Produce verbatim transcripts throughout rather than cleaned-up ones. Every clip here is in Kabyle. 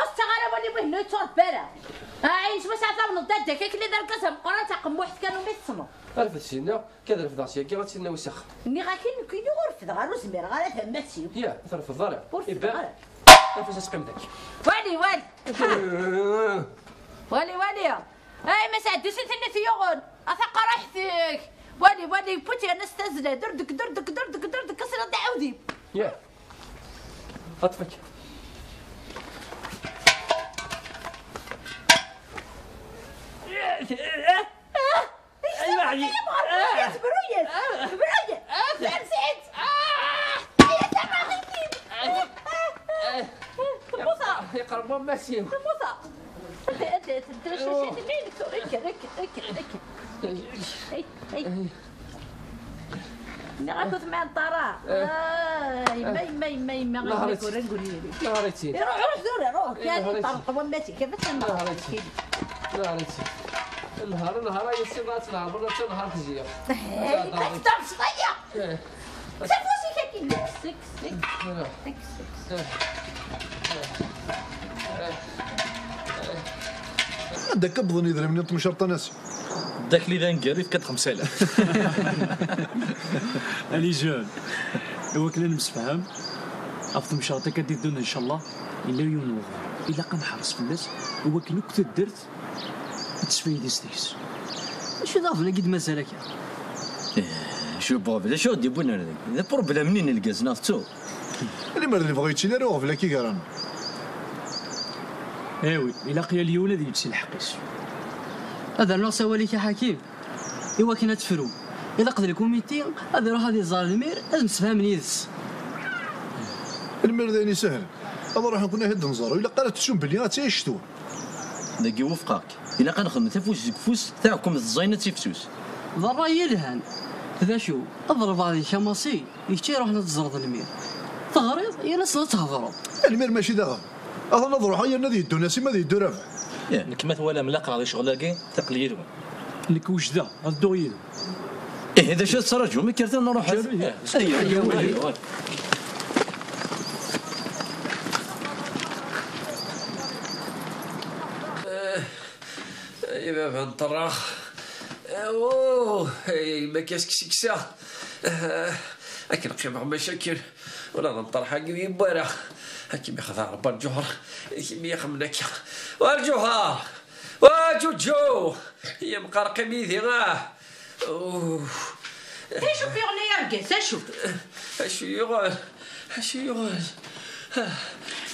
ur tettaɣ ara wali win ur yettṛebbi ara. Aɛin s wass-a tawneḍ dadda-k akken d argaz ameqqran, taqemmuḥt kan umi tessneḍ. Rfed sinna, kad refdeɣ syagi ad tinna wis axxam. Nniɣ-ak-in nekk ur refdeɣ ara, ur zmireɣ ara tammat-iw. Ya, ur trefdeḍ ara. Ur refdeɣ ara. Afas ad teqqim daki. Wali, wali. Wali, wali. Ay, ma sɛeddi si tennet yuɣen. A taqaraḥt-ik. Wali, wali, yewwi-tt yerna s tazzla. Derdek, derdek, derdek, derdek, asla d aɛewdi. Ya. Aṭfek. Aywa, ɛyi. Bruyas, bruyas, bruyas. Sɛid, Sɛid. Ay, a tabaɣit-iw. Temmuta. Yeqreb wammas-iw. Temmuta. Anta, anta, anta, anta, anta, anta, anta, anta, anta, anta, anta, anta, anta, Nniɣ-ak ur tmiɛeḍ ara. Ay, ma, ma, ma, ma, Nehṛ-itt. Nehṛ-itt. Iruḥ, iruḥ tura, iruḥ. Kan Nehṛ-itt. Yeṭṭerḍeq wammas-ik, a bas Nehṛ-itt. Nehṛ-itt. Nehṛ, nehṛ, ay ass-a ad tnehṛeḍ, ad tenheṛ tezya. Ay, ad teṭṭerṣeḍ aya. Eh. S afus-ik akkin. Sek, sek. Voilà. Sek, sek. Eh. Eh. Eh. Anda akka wwḍen yidrimen n temcerṭ-a, Nassim? Dakli d aneggaru, yefka-d xemsa alaf. Allez jeune, i wakken ad nemsefham ɣef temcerṭ akka d-iddun, ncallah, yella yiwen n weɣrum. Ilaq ad nḥerres fell-as, i wakken akk taddart ad tesfaydi s deg-s. Acu d aɣbel-agi d-mazal akka? Eh, acu n weɣbel, acu i ɣ-d-yewwin ar dagi? D apṛublem-nni n lgaz, neɣ tettuḍ? Limer d lebɣi yettili ara uɣbel-agi gar-aneɣ. Awi, ilaq yal yiwen ad yečč si lḥeqq-is. Ad rnuɣ s awal-ik a Ḥakim, i wakken ad tefru. Ilaq d lkumiti ad iruḥ ad iẓer lmir, ad msefhamen yid-s. Lmir d ayen isehlen. Ad ruḥen kunni ad nẓer, ur ilaq ara ad tettum belli ad tt-icetwen. Dagi wufqeɣ-k. Ilaq ad nexdem afus deg ufus, taɛkemt ẓẓayen ad tifsus. D ṛṛay yelhan. D acu? Ad ḍelbeɣ deg-k a Massi, d kečč i iruḥen ad teẓreḍ lmir. Teɣriḍ, yerna tessneḍ ad thedreḍ. Lmir mačči d aɣbel. Atan ad ruḥeɣ yerna ad yeddu Nassim, ad yeddu Rabaḥ. Nekk ma twalam laqeɣ di ccɣel-agi, taqel yid-wen. Nekk wejdeɣ, ad dduɣ yid-wen. Ihi d acu ad tettraǧum? Kkret ad nruḥ. Kker, ih. Aywa, aywa, aywa. Baba n ṭerrax. Oh, ay, ma kask siksa. Ah, akken qqimeɣ macakken. Ula d nṭerḥ agi yewwara. Akken mi xḍa Rebbi Lǧuher. Akken mi yaxmen akka. Wa Lǧuher! Wa Ǧuǧu! Yemqar qim yid-i, ah! Oh. Acu yuɣen ay argaz, acu? Acu yuɣen? Acu yuɣen?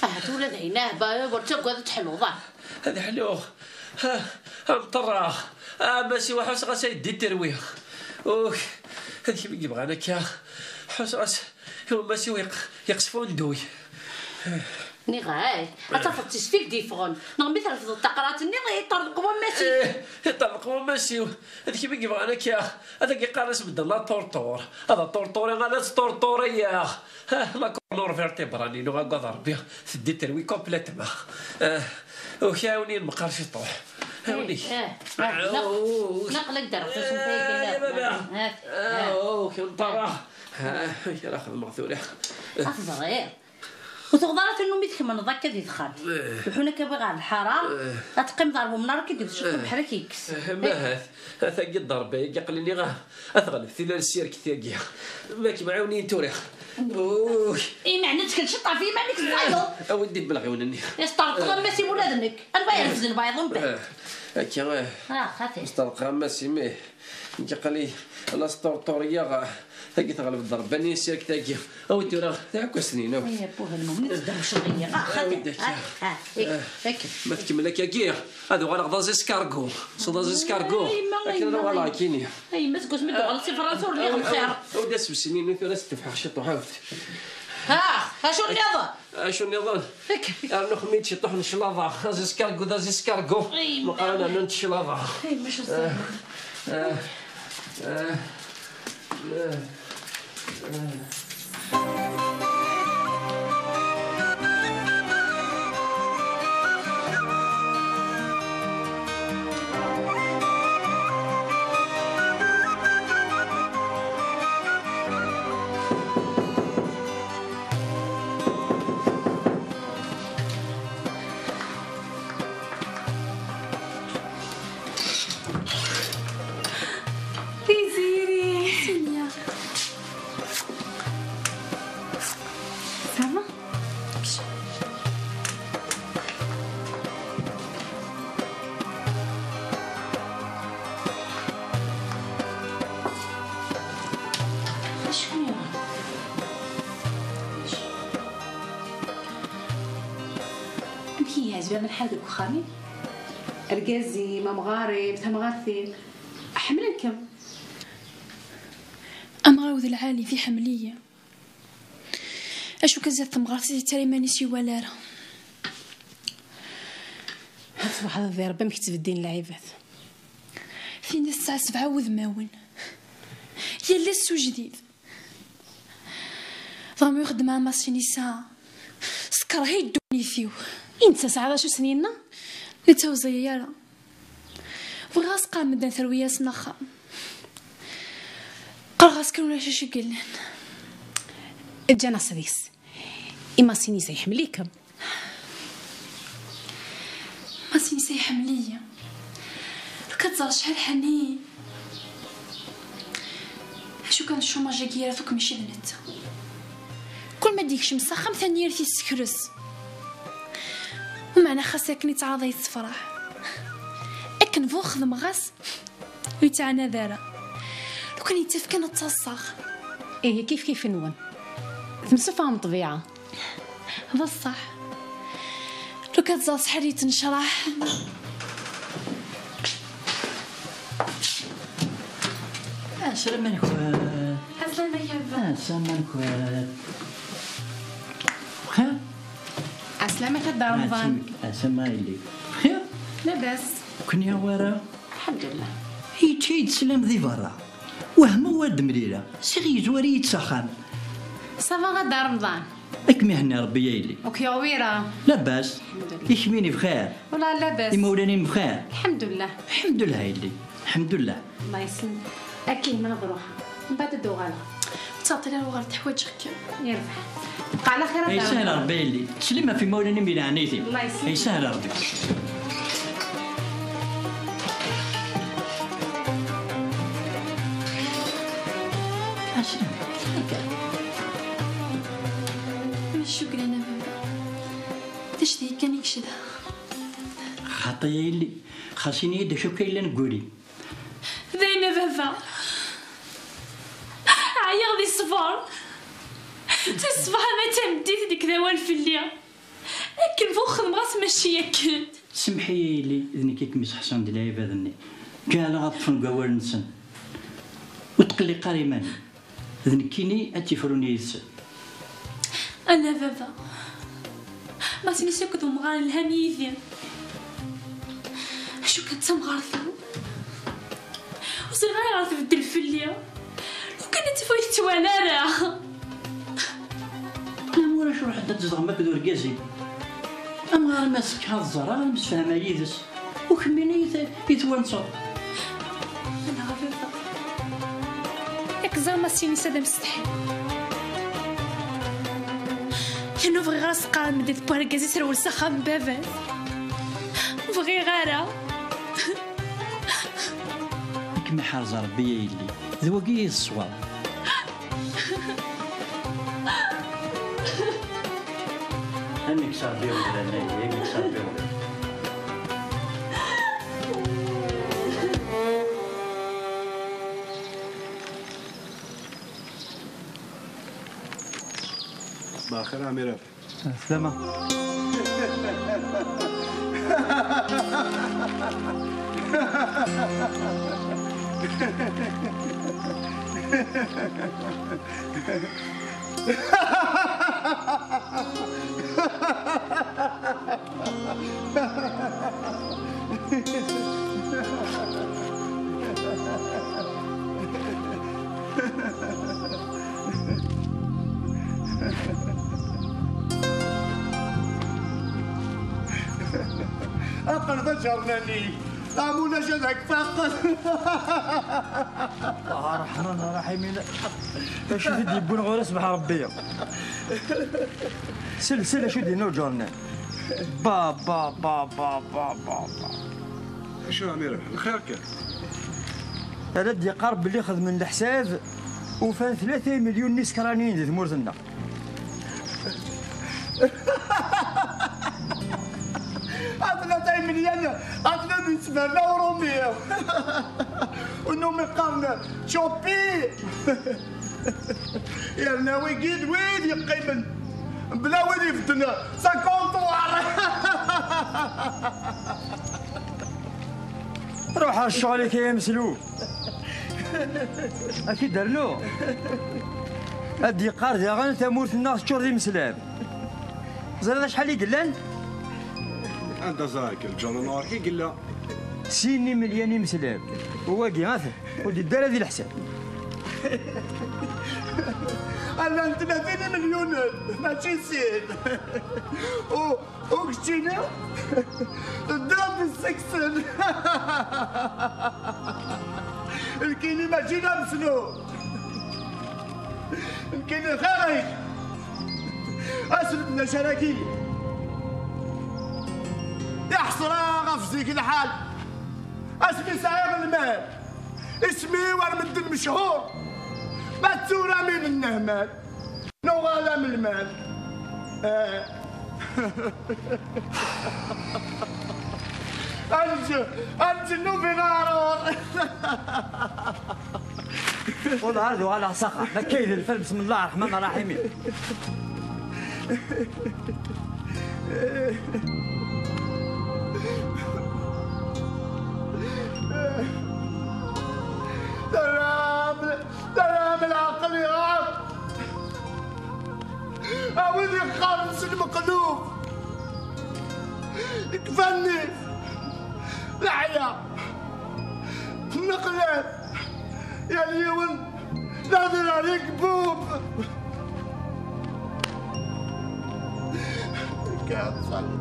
Ahat ula d ayen ahba, ur ttagad ad teḥluḍ, ah. Ad ḥluɣ. Ah, am ṭerraɣ. Ah, Masi, ḥusseɣ-as ay d-iterwi. Uk, ad kemm i yebɣan akka. Ḥusseɣ-as i Masi yeq-, yeqsef unduy. Niɣ ay, ad tafeḍ d tisfi i d-yeffɣen. Neɣ mi trefdeḍ taqerɛet-nni, yeṭṭerḍeq wammas-iw. Eh, yeṭṭerḍeq wammas-iw. D kemm i yebɣan akka. Ad ak-iqqar asbedden la torture. Ad aṭurṭuri, ad as-ṭurṭuriyeɣ. Ah, la colonne vertébrale-inu, agad Rebbi, teddi terwi complètement. Ah, uk, ɛiwen-iyi meqqar ciṭuḥ. Ɛiwen-iyi. Eh, eh, naq-, naql-ak d-rreɣ tasumta-agi. Ah, ya baba. Ah, ah, uk, nṭerraɣ. Ah, amek ara xedmeɣ tura? Ad teẓriḍ. Ur tuɣeḍ ara tannumi tkemmleḍ akka di texxamt. Eh. Leḥḥun akka ɣer lḥara, eh, ad teqqimeḍ ɣer wemnar akka deg-s, eh, ubeḥri ad k-yekkes. Eh, ma ahat, ata-gi ddreb-agi aql-ini ad teɣleb tila n ssirk-agi. Ma kem-ɛiwen-iyi tura. Uy. Imeɛna ttkel ciṭ ɣef yiman-ik tbayeḍ. Awi-d lbaɣiwen-nni. Yesṭerṭeq am Masi ula d nekk. Anwa irefden bayeḍ umbeɛd? Eh, akka, eh. Ah, xatir. Yesṭerṭeq am Masi, mih. Nekk aql-i la sṭurṭuriyeɣ, tagi teɣleb ddreb-nni n ssirk-tagi. Awi tura taɛekkazt-nni, awi. Ay, a Buha lmumin, ad tdewceḍ-iyi. Ah, xaṭi. Awi-d akka. Ah, ah, eh, eh, akka. Ma tkemmel akkagi, ad uɣaleɣ d aẓ-escargot. S d aẓ-escargot. Ay, yemma, akken ad uɣaleɣ akkini. Ay, yemma, seg wasmi d-uɣaleɣ si Fransa ur lliɣ bxir. Awi-d asebsi-nni tura, ad s-d-tefḥeɣ ciṭuḥ, awi-d. Ha, acu nniḍen? Acu nniḍen? Rnu xemmem-iyi-d ciṭuḥ n cclaḍa. Aẓ-escargot d aẓ-escargot. Ay, meqqar ad rnu n cclaḍa. Ay, maca ẓẓay. Eh, eh, eh, eh, eh. Tiziri. Sonia. Ça va? Acku amek i yeɛjeb-am lḥal deg uxxam-im? Argaz-im, amɣar-im, tamɣart-im, ḥemmlen-kem. Amɣar d lɛali, iḥemmel-iyi. Acu kan zdat temɣart, ur yettara iman-is iwala ara. Ad twaḥdeḍ di Rebbi amek ttbeddin lɛibad. Tinna tesɛa sebɛa wudmawen. Yal ass s ujdid. Dɣa mi xeddmeɣ amasin-is, tekṛeh-iyi ddunit-iw. I netta tesɛa d acu s-yenna? Netta ur ẓeyyi ara. Bɣiɣ ad s-qqaren medden terwi-yasen axxam. Qqareɣ-as kan ulac acu i yellan. Ǧǧan-as deg-s. Imasin-is iḥemmel-ikem. Masin-is iḥemmel-iyi. Lukan teẓra acḥal ḥenni. Acu kan ccumaj-agi ara tukk mačči d netta. Kul ma d-yekcem s axxam, tanyirt-is tekres. Umeɛna xas akken yettɛaḍ ay tefreḥ. Akken bɣuɣ xedmeɣ-as, ur yettɛanad ara. Lukan yettaf kan ad ttaṣṣaɣ. Ihi kif kif-nwen. Temsefham ṭṭbiɛa. D ṣṣeḥ. Lukan teẓra acḥal yettnecraḥ. Asalamu alaykum. Asalamu alaykum. Asalamu alaykum. Bxir? Asalamu alaykum a Dda Remḍan. Asalamu alaykum. Bxir? Labas. Kenwi a wara? Lḥemdullah. Yečča-yi-d sslam di berra. Wehmeɣ ur d-mlileɣ. Siɣ yezwar-iyi-d s axxam. Ça va a Dda Remḍan? Ad kem-ihenni Rebbi a yelli. Ur k-yuɣ wira. Labas. Lḥemdullah. I kemmini bxir? Wala labas. Imawlan-im bxir? Lḥemdullah. Lḥemdullah a yelli. Lḥemdullah. Allah yesselmek. Akin ma ad ruḥeɣ. Mbeɛd ad d-uɣaleɣ. Ur ttɛeṭṭil ara uɣal, ḥwaǧeɣ-kem. Yerbeḥ. Bqa ɛla xir a Dda Remḍan. Yesahel Rebbi a yelli. Ttsellim ɣef imawlan-im i leɛnayt-im. Allah yesselmek. Yesahel Rebbi. Xaṭi a yelli, xas ini-yi-d acu akka yellan deg wul-im. Dayen a baba. Ɛyiɣ di ṣṣber. Si ṣṣbeḥ ama d tameddit nekk d awal fell-i. Akken bɣu xedmeɣ-as mačči akken. Semmeḥ-iyi a yelli, d nekk i kem-iseḥṣan di lɛibad-nni. Ǧeɛleɣ ad ṭṭfen deg wawal-nsen. Ur tqelliq ara iman-im. D nekkini ad tt-ifrun yid-sen. Ala baba. Martinis akked umɣar lhan yid-i. Acu kan d tamɣart-iw. Ur ẓriɣ ayɣer tbeddel fell-i. Lukan ad taf ur yi-tettwali ara. Amur acu ruḥ-d ad tzedɣem akked urgaz-im. Amɣar ma s-kkaɣ ad ẓerreɣ ad msefhameɣ yid-s. U kemmini i t-, i twanseḍ. Yak ẓer Martinis ad amsetḥi. Yernu bɣiɣ ara s-qqaren medden tewwi argaz-is rwel s axxam n baba-s. Ur bɣiɣ ara. Ad kem-iḥrez Rebbi a yelli, d wagi i d ṣṣwab. Ad nekkes Rebbi umdan-agi, ad nekkes Rebbi umdan. Ṣbaḥ lxir a Ɛmirat. Slama. Aql d aǧernan-ik, am ulac ad ak-faqen. Ah, Ṛṛeḥman Ṛṛaḥimin. Acu i t-id-yewwin ɣur-i ṣbeḥ Ṛebbi? Sel, sel, acu i d-yenna uǧernan? Ba, ba, ba, ba, ba, ba, ba. Acu a Ɛmirat, lxir kan? Ad d-yeqqar belli xedmen leḥsab, ufan tlata imelyun n isekraniyen di tmurt-nneɣ. A tlata imelyun, a tlata yettberna uṛumi. Unumi qqaren Tchopi. Yerna wigi d wid yeqqimen bla wid ibedden s akunṭwar. Ruḥ ar ccɣel-ik ay ameslub. Ad k-id-rnuɣ. Ad d-yeqqar daɣen tamurt-nneɣ teččur d imeslab. Teẓriḍ acḥal i yellan? Anda ẓriɣ-k? Lǧernan ɣer-k i yella. Sin imelyan imeslab. U wagi, atan, ur d-yeddi ara di leḥsab. Llan tlatin imelyunen, mačči sin. U, u keččini, teddiḍ di sseksen. Nekkini mačči d amesnu. Nekkini xir-ik. Aslet n acaraki. Iḥṣra ɣef zik lḥal. Asmi sɛiɣ lmal, isem-iw ar medden mechur. Ma d tura mi nennehmal, nuɣal am lmal. Eh. Ad nj-, ad njennu bi leɛrur. Ur d-ɛad uɣaleɣ s axxam. Akka i d lfal, bismillah ṛṛeḥman ṛṛaḥim. Terram, terram leɛqel iɣab. A wid yeqqaren s lmeqlub, ikfa nnif, leɛya, nneqlat, yal yiwen d adrar yegbub. Kɛeḍ ṣali.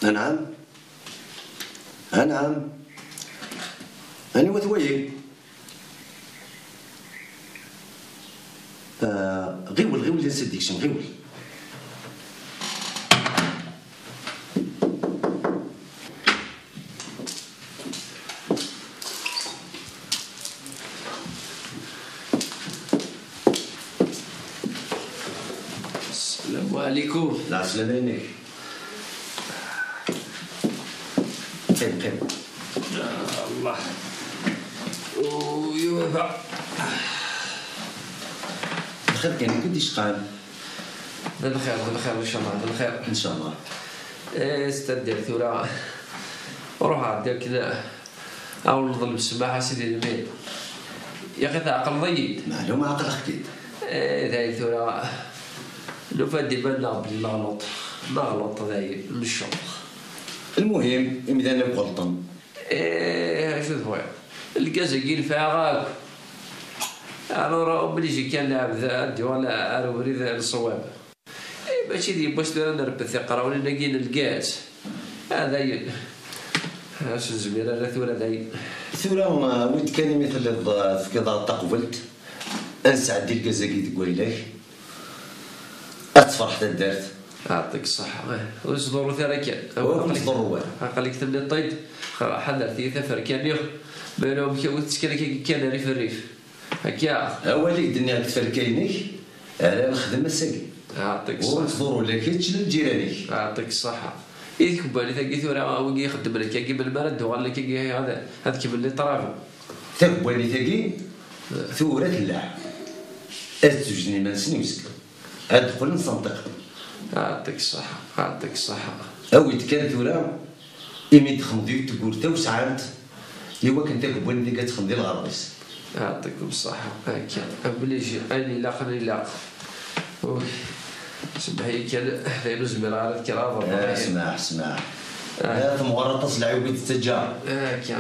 أنعم. أنعم. Aniwa-t wayi? Ah, ɣiwel, ɣiwel, ad s-d-ikcem, ɣiwel. السلام عليكم. العسلامة عليك. قيم، قيم. يا الله. ويوفا. الخير كاين، كنت شقال. D lxir, d lxir, إن شاء الله, d lxir. إن شاء الله. Eh, s-tadder tura. Ruḥ ɛeddi akken. Awleḍ lemsmaḥ a sidi lmir. Yaxi tɛeqleḍ-iyi-d? Meɛlum ɛeqleɣ-k-id. Eh, dayen tura. Nufa-d iman-nneɣ belli neɣleḍ. Neɣleḍ dayen, necceḍ. Lmuhim, imdanen akk ɣelṭen. Eh, acu tebɣiḍ? Lgaz-agi nefɛeɣ akk. Alors, obligé kan lɛebd ad d-yuɣal ar ubrid n ṣṣwab. Eh, mačči d yiwwas tura nrebbet tiqrawnin-agi n lgaz. Ah, dayen. Ah, s nezmir ara tura dayen. Tura, ah, wid kan imi telliḍ, ah, tefkiḍ-aɣ-d taqbelt, ad nesɛeddi lgaz-agi deg wayla-k. Ad tefreḥ taddart. Yeɛṭik ṣṣeḥḥa. Eh, ur s-ḍurrut ara kan. Ur kem-tḍurru wara. Aql-ik tenniḍ-t-id. Ḥadret-iyi taferka-nni. Ma yella wamek ur tettkal akka kan rrif rrif. Akka. Awal i k-d-nniɣ deg tferka-inek, ala lexdem ass-agi. Yeɛṭik ṣṣeḥḥa. Ur tḍurru la kečč la lǧiran-ik. Yeɛṭik ṣṣeḥḥa. I tkebbanit-agi tura, wigi ixeddmen akkagi, melmi ara d-uɣalen akkagi ad, ad kemmlen les travaux? Takebbanit-agi tura tella. Ad zewjen iman-nsen i uzekka. Ad d-qqlen s ṭṭiq. Yeɛṭik ṣṣeḥḥa, yeɛṭik ṣṣeḥḥa. Awi-d kan tura, imi d-texmeḍ yiwet tewwurt tawesɛant, i wakken takebbanit-agi ad texdem di lɣerḍ-is. Yeɛṭikum ṣṣeḥḥa. Akka, obligé, ayen ilaqen ilaq. Uy, semmeḥ-iyi kan, d ayen ur zmireɣ ara ad kkreɣ ad ṛebbaɣ. Ah, smaḥ, smaḥ. Ah. Ah, temɣer aṭas lɛib i d-tettaǧǧa. Akka,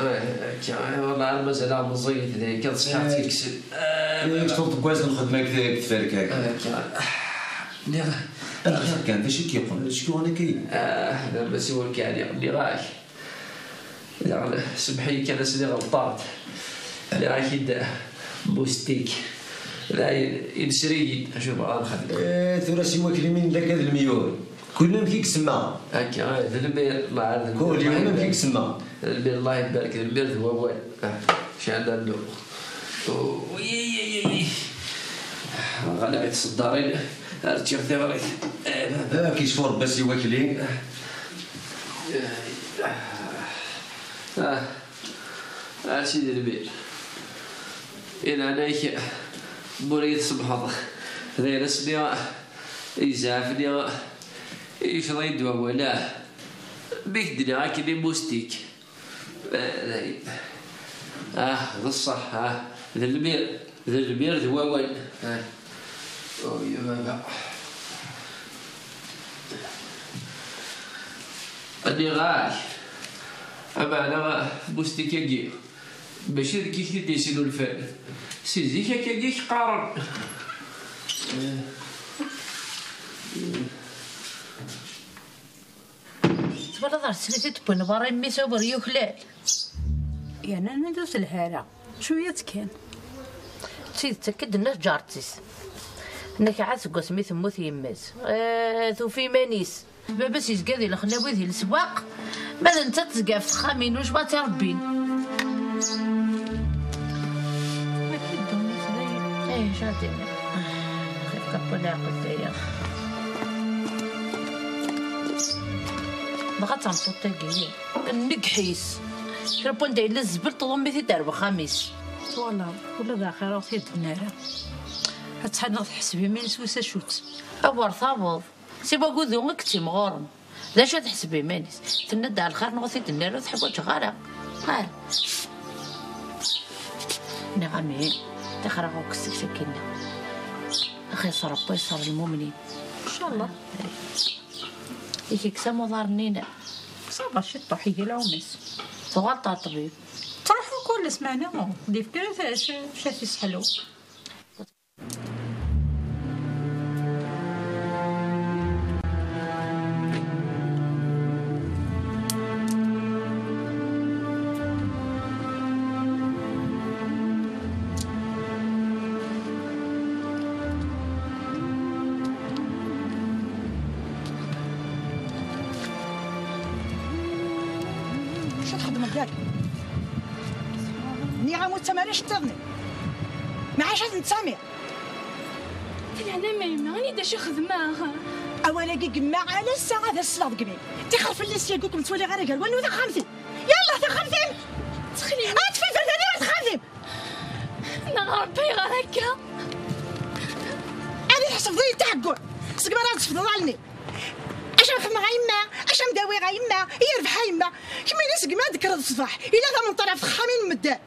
akka, ah, wallah, ar mazal-aɣ meẓẓiyit, d ayen kan ṣṣiḥa tt-yekksen. Ah, ur tewwiḍ deg wass n lxedma deg tferka-agi. Akka. Nniɣ. Axir kan, d acu i k-yuqen? D acu k-yuɣen akka? Ah, d amasiwel kan, nniɣ-ak. Daɣen, semmeḥ-iyi kan, ass-nni ɣelṭeɣ-d. Nniɣ-ak-id, mustik. Dayen, inesri-yi-d. Acu bɣa ad nxedem? Eh, tura si wakli mi nella akka d lemyur. Kul amek i isemma. Akka, eh, d lmir, Allah, d lmir. Kul yiwen amek i isemma. D lmir, Allah ibarek, d lmir d wawal. Ah, cɛel annu. Uy, uy, uy, uy. Ɣalib i tṣeddarin, ar ččiɣ tiɣrit. Eh, baba. Ah, kicfu Rebbi si wakli. Ah, a sidi lmir. I leɛnaya-k, mur iyi-tsemḥeḍ. D ayen ass-nni, izɛaf-nni, yecḍa-yi-d wawal, ah. Mi k-d-nniɣ akken i mustik. Ah, d ṣṣeḥ, ah, d lmir, d lmir d wawal. Ah. Oh, ya baba. Nniɣ-ak, ameɛna mustik-agi, mačči deg-i i t-id-yesnulfan. Si zik akkagi i k-qqaren. Twalaḍ ar teslit i d-wwin berra i mmi-s, awer yuklal. Yerna nnan-d ur telha ara. Cwiya-tt kan. D tidet, akka i d-tenna tǧaret-is. Tenna-k ɛad seg wasmi temmut yemma-s. Eh, tufa iman-is. Baba-s yezga di lexlawi di leswaq, ma d nettat tezga ɣef texxamin, wacwa ad tt-irebbin? Akka i ddunit dayen. Eh, jardin. Xef kapwa leɛqel daya. Dɣa d tameṭṭut-agi, nneggḥ-is. Kra n wanda yella zzbel, tḍumm-it-id ar wexxam-is. Twalaḍ, ula d axir ur t-id-nni ara. Ad tḥanneɣ teḥseb iman-is wis acu-tt. Awer taweḍ. Si wagudu i yettimɣuren. D acu ad teḥseb iman-is? Tenna-d ar lxir neɣ ur t-id-nni ara, ur t-ḥwaǧeɣ ara. Ara. Nniɣ-am ihi, ṭixreɣ akk s-, sakkin. Axi s Ṛebbi, s Ṛebbi lmumnin. Ncallah. I k-ikkes amuḍar-nni-inem. Ça va, ciṭṭaḥ, ihi lɛum-is. Tuɣaleḍ ɣer ṭṭbib. Ttruḥuɣ kul ass, meɛna ur d-yefki ara ca-, ca t-isseḥlu. Nniɣ-am ur ttamen ara iceṭṭiḍen-im. Mɛac ad nettami. Di leɛnaya-m a yemma, ini-d acu xedmeɣ. Awal-agi n yemma, ala ass-a ad as-sleɣ deg imi. Tixer fell-as yagi ur kem-ttwaliɣ ara gar wallen u taxxamt-im. Yallah, taxxamt-im! Ttxil-m. Ad tfifert ad iɣer texxamt-im! Neɣ Ṛebbi ayɣer akka? Ad iḥesbed-iyi d taɛeggun. Segmi ara d-tefḍeḍ allen-im. Acu am xedmeɣ a yemma? Acu am dawiɣ a yemma? I yerbeḥ a yemma? Kemmini segmi ad d-tekkreḍ ṣṣbeḥ, ila d amenṭar ɣef texxamin n medden.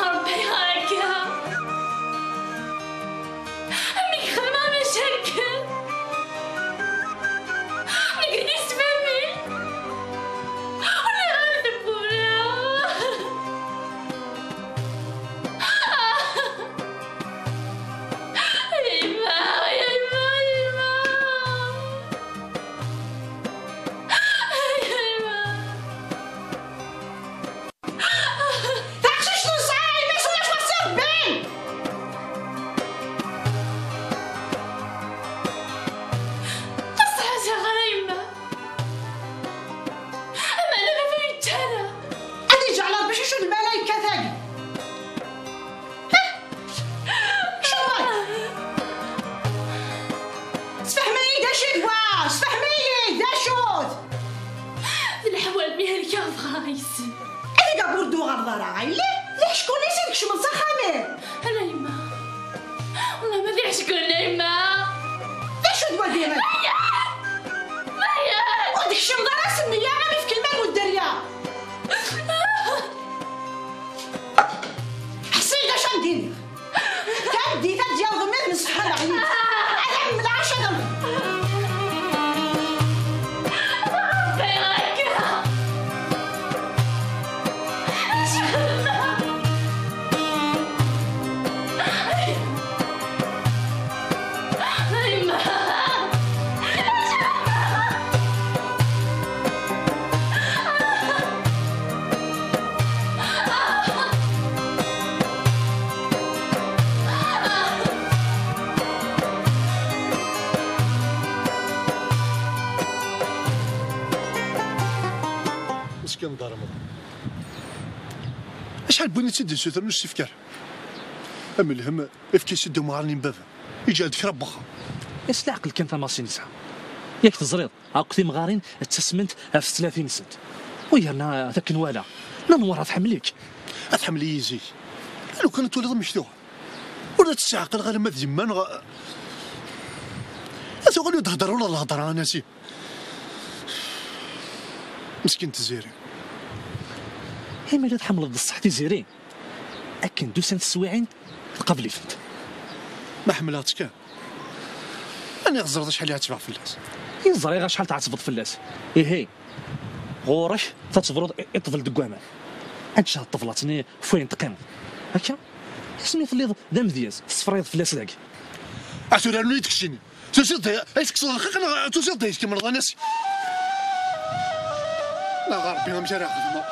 Ṛebbi ayɣer akka? Amek xedmeɣ macakken? Nekk d isfami. Ur liɣ ara tewwura. Yemma, yemma, yemma. Yemma. Taqcict ur nesɛi ara yemma-s ulac ɣef rebbi. Ur sɛiɣ ara yemma. Ama d baba ur yettarra. Ad iǧɛel Ṛebbi cucu d lmalayekka-tagi. Cuba! Sfehm-iyi-d acu d wa! Sfehm-iyi-d acu-t! D leḥwal mi helkeɣ dɣa yessen. Ad ur d-tuɣaleḍ ara, a yelli? D aḥeckun-is i tkecmeḍ s axxam-im! Ala yemma! Wellah ma d iḥeckun a yemma! D acu d wagi? Mayya! Mayya! Ur d-kecmeḍ ara s nniya am ifk lmal u dderya! Ḥṣi d acu am d-iniɣ! Tameddit ad d-yaweḍ umir n ṣṣeḥḥa neɣ yid. Ad am-mleɣ acu ad am-, Meskin Dda Remḍan. Acḥal n win i tt-id-yessutren ur s-tefki ara. Am lhem, efk-as-id umɣar-nni n baba. Iǧǧa-d kra n wexxam. Is leɛqel kan tamasin yesɛa. Yak teẓriḍ, akk timɣarin ttasment ɣef tlatin-nsent. U yerna, d akken walaɣ, Nna Newwara tḥemmel-ik. Ad tḥemmel-iyi zik. Lukan twaliḍ amek tuɣal. Ur la tt-ssiɛqileɣ alamma d yemma neɣ. Ad tuɣal ur d-hedder ula d lhedra a Nassim. Meskin Tiziri. Imi la tḥemmleḍ d ṣṣeḥ Tiziri, akken d-usant teswiɛin, tqabel-itent. Ma ḥemmleɣ-tt kan. Aniɣ teẓriḍ acḥal i ɛettbeɣ fell-as? I ẓriɣ acḥal tɛettbeḍ fell-as. Ihi, ɣur-k, ad tebruḍ i, i ṭṭbel deg waman. Ad tecɛel ṭṭeblat-nni f wayen teqqimeḍ. Akka? Asmi telliḍ d amedyaz, tessefrayeḍ fell-as dagi. A tura rnu-yi-d keččini. Tusiḍ-d ay tekkseḍ lxiq neɣ tusiḍ-d ay tkemmleḍ a Nassim? Neɣ a Ṛebbi amek ara xedmeɣ?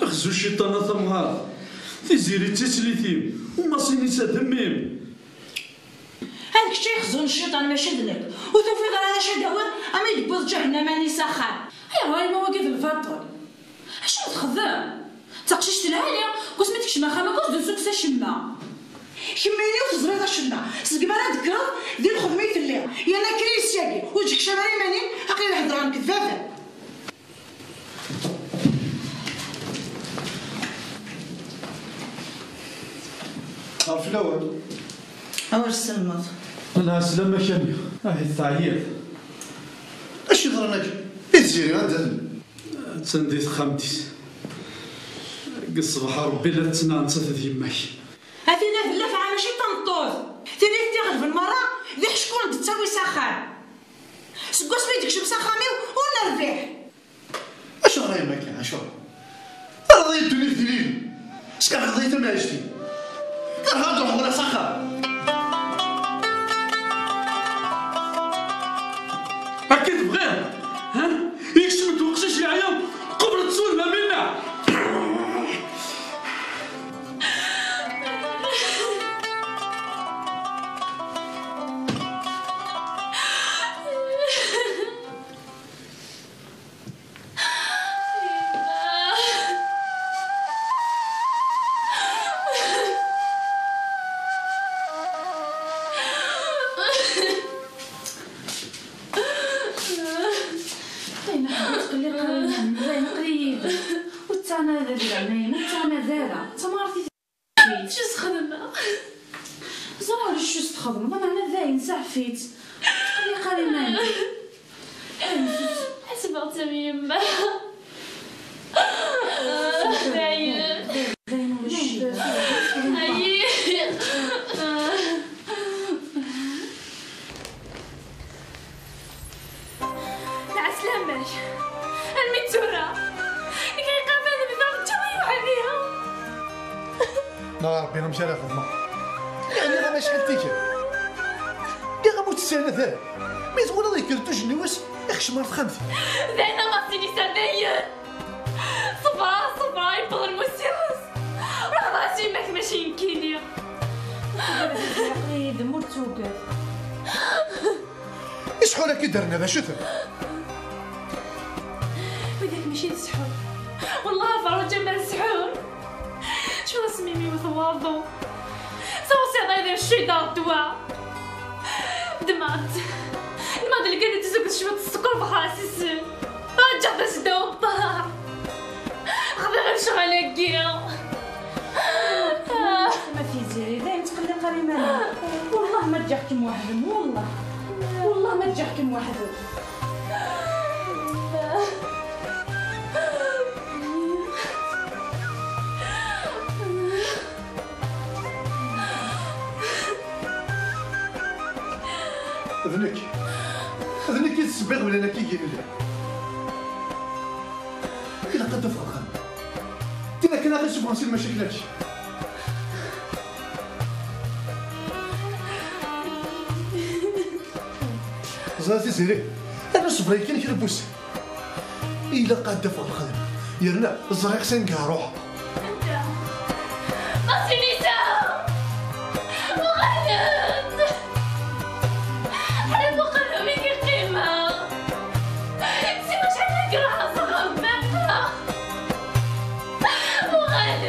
Xzu cciṭan a tamɣart. Tiziri d tislit-im, u Masin-is d mmi-m. Ad kečč ay xzun cciṭan mačči d nekk. Ur tufiḍ ara d acu ad d-tawiḍ, ama i d-tewwiḍ ǧahennama-nni s axxam. Ayɣer a yemma wagi d lbaṭel? Acu txeddem? D taqcict lɛali, deg wasmi tekcem axxam akk ur s-d-tessukkes acemma. Kemmini ur teẓriḍ acemma. Seg mi ara d-tekkreḍ, di lxedma i telliḍ. Yerna kker-iyi syagi, ur ǧekcam ara iman-im, aql-i la heddreɣ nekk d baba-m. Ɣef lawan. Awer tselmeḍ. Lɛeslama-k a mmi. Ahit teɛyiḍ. Acu yeḍran akka? I Tiziri anda tella? Attan di texxamt-is. Deg ṣṣbeḥ a Ṛebbi la tettnaɣ nettat d yemma-k. A tin ad llafeɣ mačči d tameṭṭut. Tin i tent-iɣelben merra d iḥeckulen d-tettawi s axxam. Seg wasmi i d-tekcem s axxam-iw ur nerbiḥ. Acuɣer a yemma akka? Acuɣer? Terriḍ-iyi ddunit d ilili. Skerheḍ-iyi tamɛict-iw. Kerheɣ ad ruḥeɣ ula s axxam. Akka i tebɣiḍ? Ha? Ikcem-d uqcic yeɛya, qeblet s wudem am winna. Dayen, aql-iyi yid-m. Ur ttɛanad ara di leɛnaya-m, ur ttɛanad ara. D tamɣart i d acu i s-xedmeɣ? Ẓriɣ d acu i s-txedmeḍ, meɛna dayen, saɛef-itt. Ur tqelliq ara iman-ik. Ḥesbeɣ-tt am yemma. Dayen. Dayen, ulac ccek. Ayi. Lɛeslama-k. Almi d tura. Nekk iqabel bda ǧǧiɣ-iyi weḥd-i. Neɣ Ṛebbi, amek ara xedmeɣ? Yeɛni ɣam acḥal tikkal. Yeɛni ɣam ur tessineḍ ara. Mi twalaḍ yekker-d ujenniw-is, ikcem ɣer texxamt. Dayen a Martin, yesɛa dayen. Ṣebra, ṣebra, yewweḍ lmus-is. Ruḥ ɣer yemma-k, mačči nekkini. Aql-iyi yid-m, ur ttugad. Isḥur-agi d-rna d acu-ten? Widak mačči d ssḥur. Wellah a Ferruǧa ma d ssḥur. Cfu asmi mi yewwet waḍu. Tewsiḍ-iyi d ccida ddwa. Ddmeɣ-d. Ddmeɣ-d lgani tezuged cwiṭ sskeṛ bxas isem. Ǧǧeɣ-t seddaw ṭṭaɛ. Xdiɣ lecɣal-agi. Ma Tiziri, dayen tqelliq ara iman-im. Wellah ma ǧǧiɣ-kem weḥd-m, wellah. Wellah ma ǧǧiɣ-kem weḥd-m. D nekk. D nekk i d ssebba iɣeblan-agi i yellan. Ilaq ad d-afeɣ axxam. Tin akken ara ɣ-issufɣen si lmacakla-k. Ẓriɣ Tiziri, ad nṣebber yakan kra n wussan. Ilaq ad d-afeɣ lxedma. Yerna ẓriɣ sanga ruḥeɣ. Anta? Masinisa! Uɣal-d! Ḥrif uqerru-ik iqqima. Si wacḥal nekk ruḥeɣ s axxam n baba. Uɣal-d!